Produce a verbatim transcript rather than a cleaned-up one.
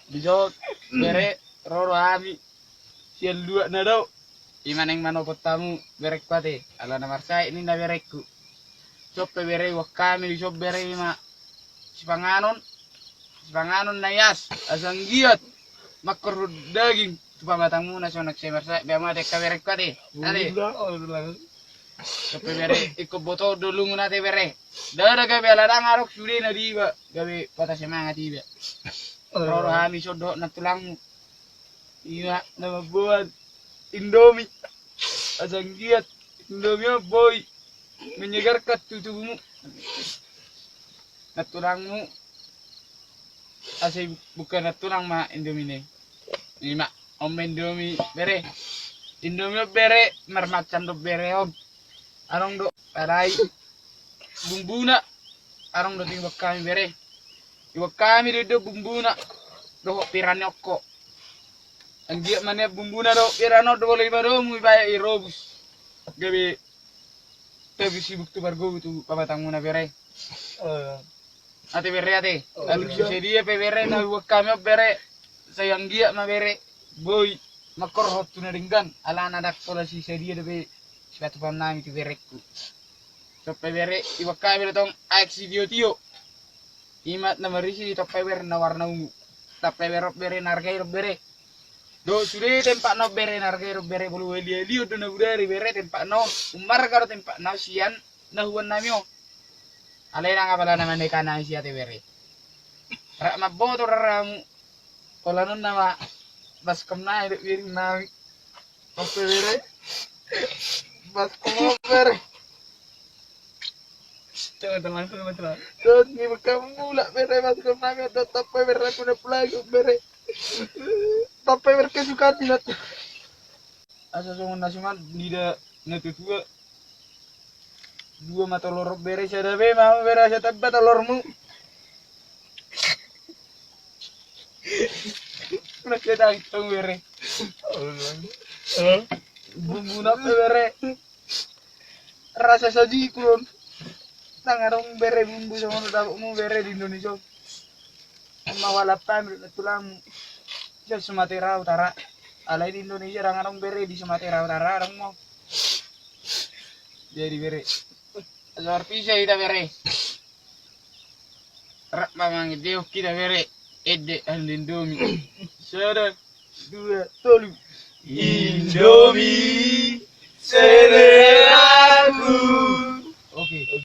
Dison bere, ro do hami sian luat na do. I ma naeng manopot hamu berengku ate, ala na marsahit ninna berengku. Dison pe bere, iboan hami dison bere i ma sipanganon, sipanganon na ias, asa anggiat mangkorhon daging tu pamatangmuna songon na sai marsahit be hamu ate, angka berengku ate. Ate. Dison pe bere, ingkon botoon do lungun ate bere. Ndada gabe ala ndang adong sude na diba, gabe patah semangat iba. Ro do hami dison dohot nantulangmu. I ma na mamboan Indomie. Asa anggiat Indomie on boi menyegarkan tu tubuhmu. Nantulangmu, asa i buka nantulang ma Indomie na i. I ma, on ma Indomie bere. Indomie on bere, marmacam do bere on. Adong do, adong i bumbuna, adong do tu iboan hami bere. Iboan hami do, do bumbuna dohot pira ni ongko. Anggiat ma nian bumbuna dohot pira on do, molo i ma domu, ibaen i robus. Gabe tebus sibuk tu pargogo tu pamatangmuna bere. Ate bere ate. Alu sisadia pe bere na iboan hami on bere, sai anggiat ma bere boi mangkorhon tu na denggan, ala na ndang pola sisadia dope sipatupaonnami tu berengku. Dison pe bere, iboan hami do tong aek sitiotio. I ma na marisi di tompa iber na warna ungu. Tompa iber on bere na arga i do bere. Dohot sude tempat na on bere na arga i do bere, molo ualialion do na bodari bere tempat na on. Ummarga do tempat na on sian na huboan nami on. Alai ndang apala na maneka nami si ate bere. Rap mamboto raramu. Holan on nama baskom nai do biring nami. Tompa bere. Baskom bere. Coba tenang, coba tenang. Terus ni bukan mulak bere, baskom nami do tompa bere, aku na pelagu bere. Tompa bere kesukaan ni nat. Asa songon na songon nida na tutua. Dua ma tolor bere, sada be ma bere, asa tamba tolormu. Pernah kita hitung bere. Bumbuna pe bere. Rasa saji kulon. Ndang adong bere bumbu songon dapotmu bere di Indonesia. Mawalat pamir na tulangmu. Di Sumatera Utara. Alai di Indonesia ndang adong bere, di Sumatera Utara adong mo. Jadi bere. Luar biasa ita bere. Rap ma mangidehon kita bere. Ede ande Indomie. Sada, dua, tolu. Indomie seleraku. Oke.